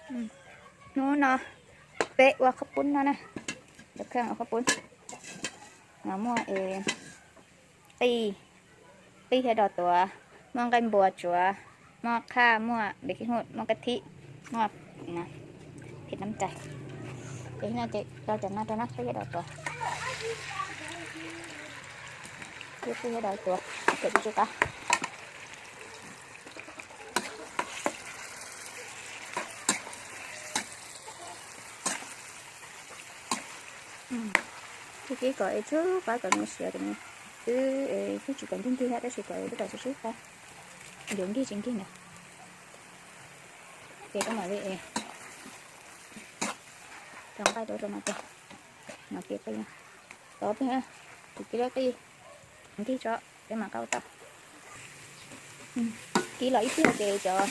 Hnub no peb ua qhob poob no na, cov kheej ua qhob poob no muaj qij, qij thiab dos tuav, muaj nqaij npua tsuav, muaj qhaj, muaj npe kij huj, muaj kab thib, muaj phim nab rais. Ces no ces rau cov no rau na, qij thiab dos tuav, qij thiab dos tuav, cov tsis qab. Kib kib kom es tsub qab kom nws siav, kom nws twb, twb tsis tau ntig ntig thiab tab sis kom es lub qab tsub tsub qab, yuav nkig tsis nkig na. Ces koj mam li es rau nqaij rau rau no, no ces qij, tov peb, tus kib lab qij nkig tso, peb mam qab ua tau. Kib los ib pliag ces cov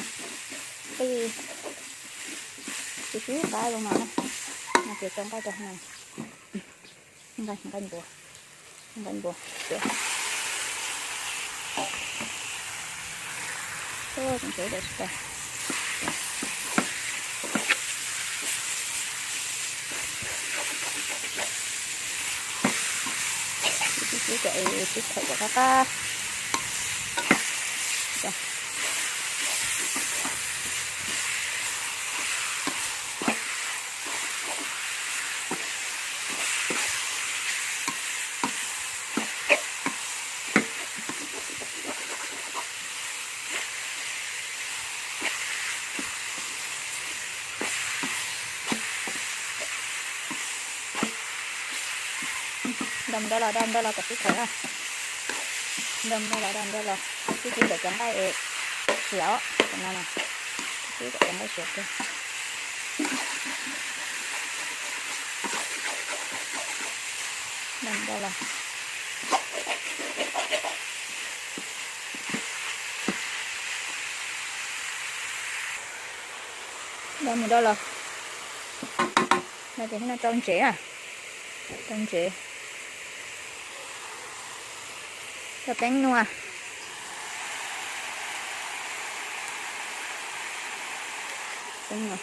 qij tsub tsub qab zoo no na, no ces rau nqaij rau no. Nqaij, nqaij npua, nqaij npua, tseem tshuav tsis tau. Sib sib kom sib khawm kom qab qab. Nrau mus nrau los, nrau mus nrau los kom sib khawm na. Nrau mus nrau los, nrau mus nrau los, sib sib kom cov nqaij es siav os, no na, sib kom cov nqaij siav kiag. Nrau mus nrau los. Nrau mus nrau los. No ces no rau ntsev na, rau ntsev, rau teeb nua. Teeb nua.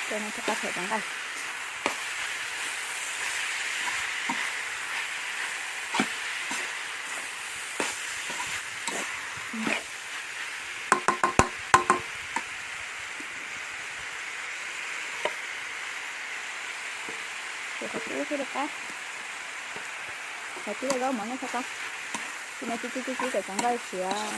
Rau no rau qab thaum rau nqaij. Ces qhov tib ub thiaj li qab, qhov tib ub zaub mov nej txhob qab, tib no tib tib tib tib kom cov nqaij siav.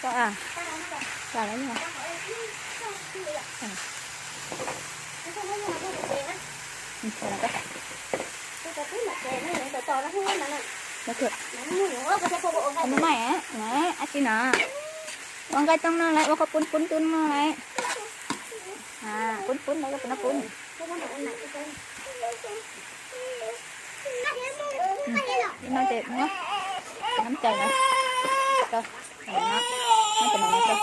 Tau a, tau lawm. Maj maim, ab tsi no, ua nqaij tooj no lawm, ua qhov poob poob tub no lawm. Poob poob no, no poob. No ces muab cov nab cais no rau, muab cov no rau,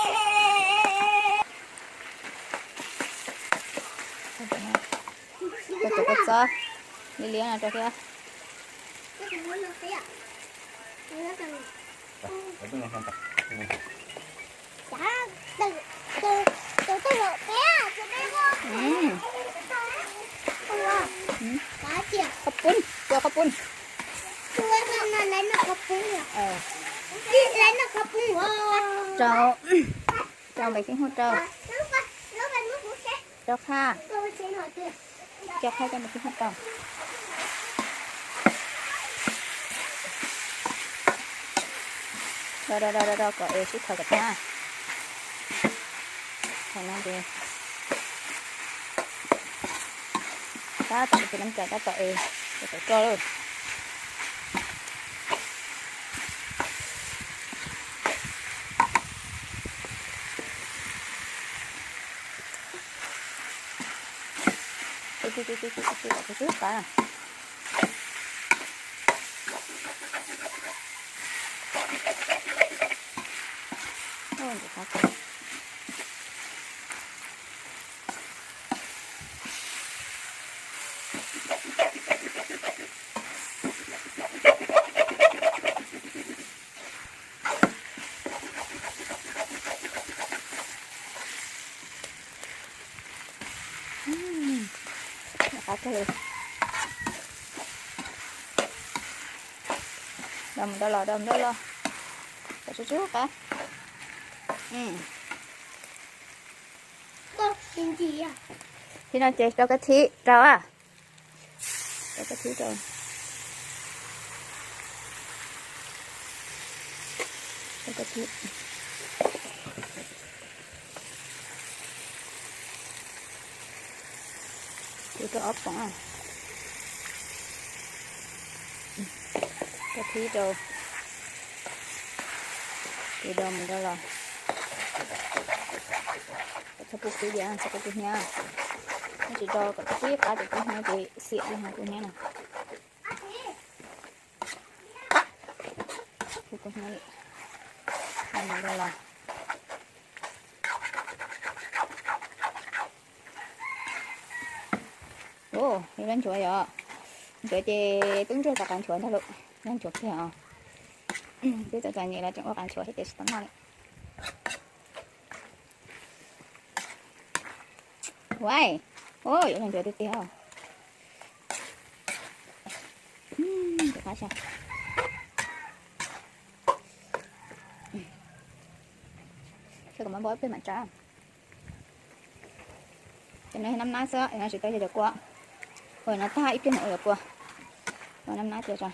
cov kua txob liab liab no rau thiab. Qhov poob, tua qhov poob. Rau, rau npais xib hwb rau, rau qhaj, rau qhaj rau npais xib hwb rau. Rau, rau, rau, rau, rau kom es sib khawm kom tag. Thaum no ces tab tom tus nab cais tab tom es, es kom rau lawm. Tus twb qab. Qab kawg li. Do mus do los, do mus do los. Kom tsw tsw qab. Thib no ces rau kab thib rau. Rau kab thib rau. Rau kab thib. Kuv rau ob poom. Kab thib rau. Ces do mus do los. Kom txhob pub kub diam, txhob pub kub hnyiab. Nyob tsis do kom tib qab ces kub hnyiab ces xiam li kub hnyiab na. Pub kub hnyiab li. Do mus do los. Ua, lub nchuav yom. Nchuav ces tub ntsuag txav qav nchuav ntag lauj. Lub nchuav kiag os. Twb txom txom nyem los tseem ua qav nchuav thiab ces tsis tau noj li. Uais, yuav lub nchuav tiag tiag os. Qab xyov. Ces kuv mam npau ib pliag mam tsa. Ces no nab nab xwb, no tsis tau yog cov kua. Ua no tag ib pliag mam ua cov kua. Ua nab nab tiag tso.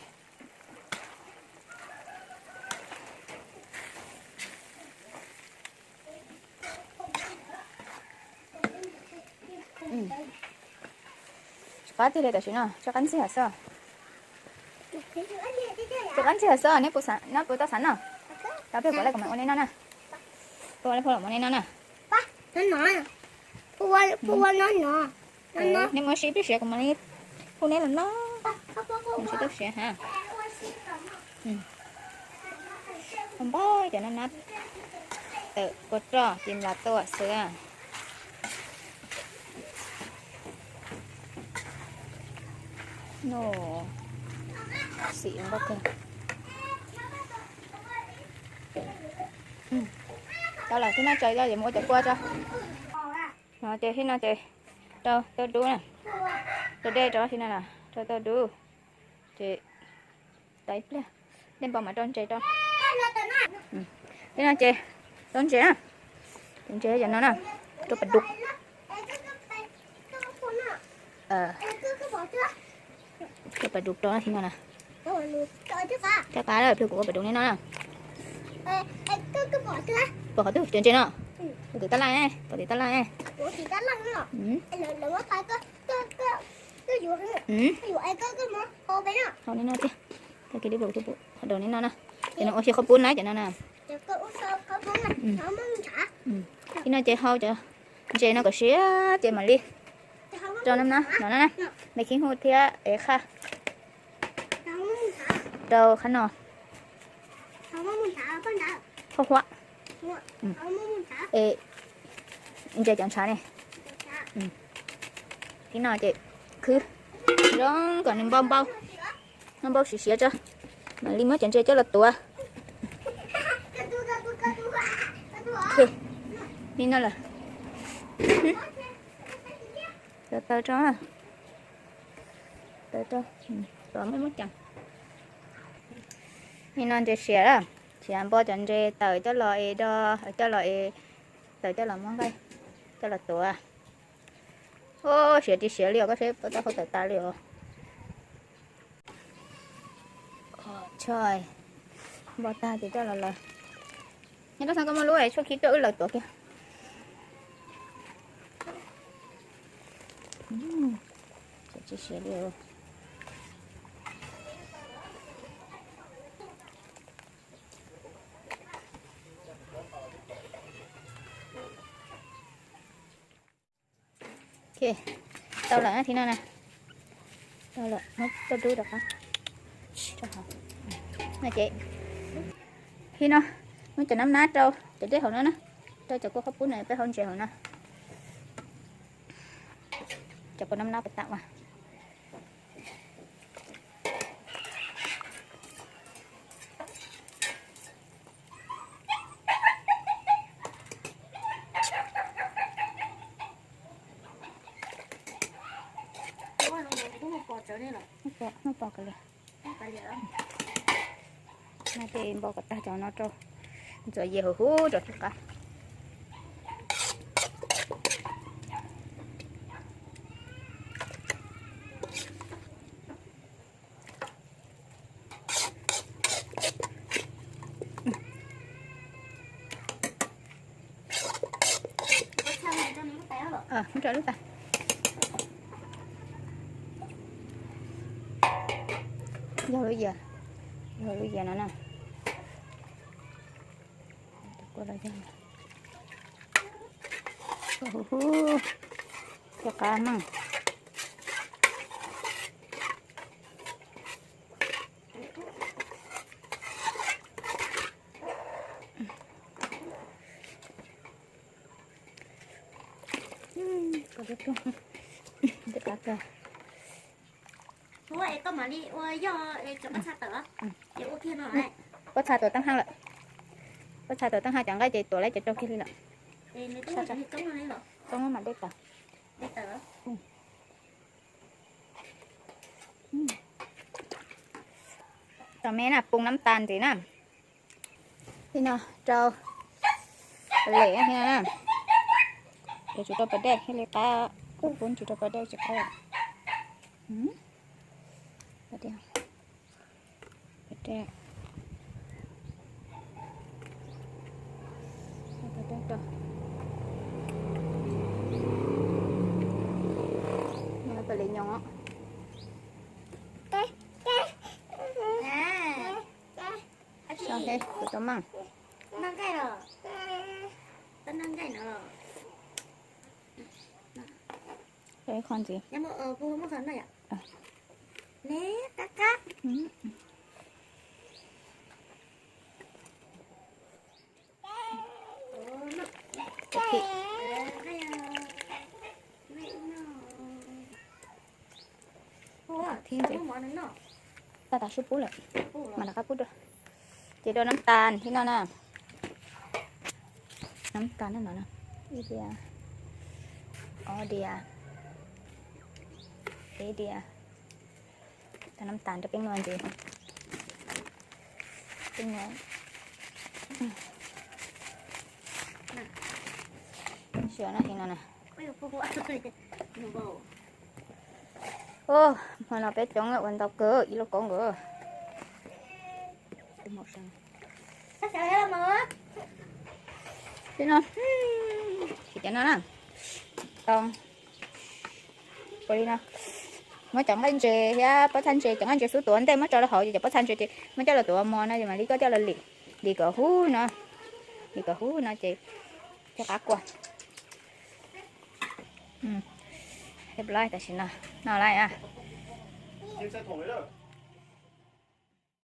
Tsis qab tiag li tam sim no, tsis qab ntxiag xwb. Tsis qab ntxiag xwb, neb puas tau xav noj? Tau pliag kuv lawv kuv mam ua neb noj na. Kuv lawv kuv mam ua neb noj na. Nej muab sib pliag siav kuv mam li hu neb los noj. Sib pliag siav ha. Npau cov nab nab tawm kua roj ces nplas tuaj xwb. Noj xim npau kawg. Tau lawm, thib no tso, yuav mus ua cov kua tso. No ces thib no ces rau tauj dub na, rau dej rau thib no na, rau tauj dub. Ces tau ib pliag, dej npau mas rau ntses rau. Thib no ces rau ntses na, tus ntses yog no na, rau pas dub. Rau pas dub rau thib no na. Thiab qab pliag kuv ua pas dub neb noj na. Pom qhov twg cov ntses no? Pom tim tab laj, pom tim tab laj. Hau neb noj tiag. Tag kis dib pum qhov daus neb noj na. Ces no ua xyaw qhaub poob na cov no na. Thib no ces hau cov ntses no kom siav ces mam li rau nab nab no na, me khib huj thiab ev qhaj rau qhab no. Qhov huab. Es ntses cov ntshav ne. Thib no ces khwb zoo kom nws npau npau, npau npau siav siav tso, mam li muab cov ntses coj los tuav. Li no lawm. Taw taw tso, taw tso, tos muab muab cees. Li no ntses siav lawm, siav npau cov ntses tawm coj los es do, coj los es, tawm coj los muab nqaij coj los tuav. Siav tsis siav li os, koj seb puas tau hau tawm tas li os. Npau tag ces coj los lawm. Nyob rau xeeb koj muaj lub tshuaj khib tuaj wb lawv tuav kiag. Siav tsis siav li. Tau lawm na, thib no na. Tau lawm, muab tauj dub rau qab. No ces, thib no, muab cov nab nab rau cov dej hauv no na, rau cov kua qhaub poob no peb hau ntses hauv no. Cov kua nab nab pem tam mas. Hnub pos kav liam. No ces npau kom tag cov no rau, ntxuav yias huv huv rau rov qab. Muab rau lub tas. Yog lub yias, yog lub yias no na. Huv huv, cov qab no. Kom lub rooj, nti qab kawg. Ua es koj mam li ua yog es cov pob txha tawm, ces ua kiag no. Pob txha tuam teeb haaj lawm. Pob txha tuam teeb haaj cov nqaij ces tuam lawm ces rau kiag li lawm. Toob mam dej tawm. Tom me na, pum nab tas ntxiv na. Li no rau lem na. Yuav tsum rau pas dej thiaj li qab, kuv tsum rau pas dej tsis qab. Pas dej, pas dej, pas dej rau. Pas dej nyoos. Kuv tau meej. Noj nqaij los? Tau noj nqaij no los? Ib qho ntxiv. Ne, qab qab. Thib ntxiv. Tab tas sub pub lawm, mas rov qab pub dua. Ces rau nab tas thiab no na. Nab tas no no, ib diav, ob diav, peb diav. Tau nab tas rau peb nua ntxiv. Peb nua. Siav no thiab no na. Hmo no peb coob ua ntau kawg ib lub koob nkaus. Peb no, tsis cov no na. Tau. Ua li no, muab cov nqaij ntses thiab pob txha ntses, cov nqaij ntses xub tuav ntej muab tso rau hauv ces cov pob txha ntses ces muab coj los tuav mos no ces mam li coj coj los lim, lim kom huv no, lim kom huv no ces coj qab kua. Tab sis tam sim no no lawm.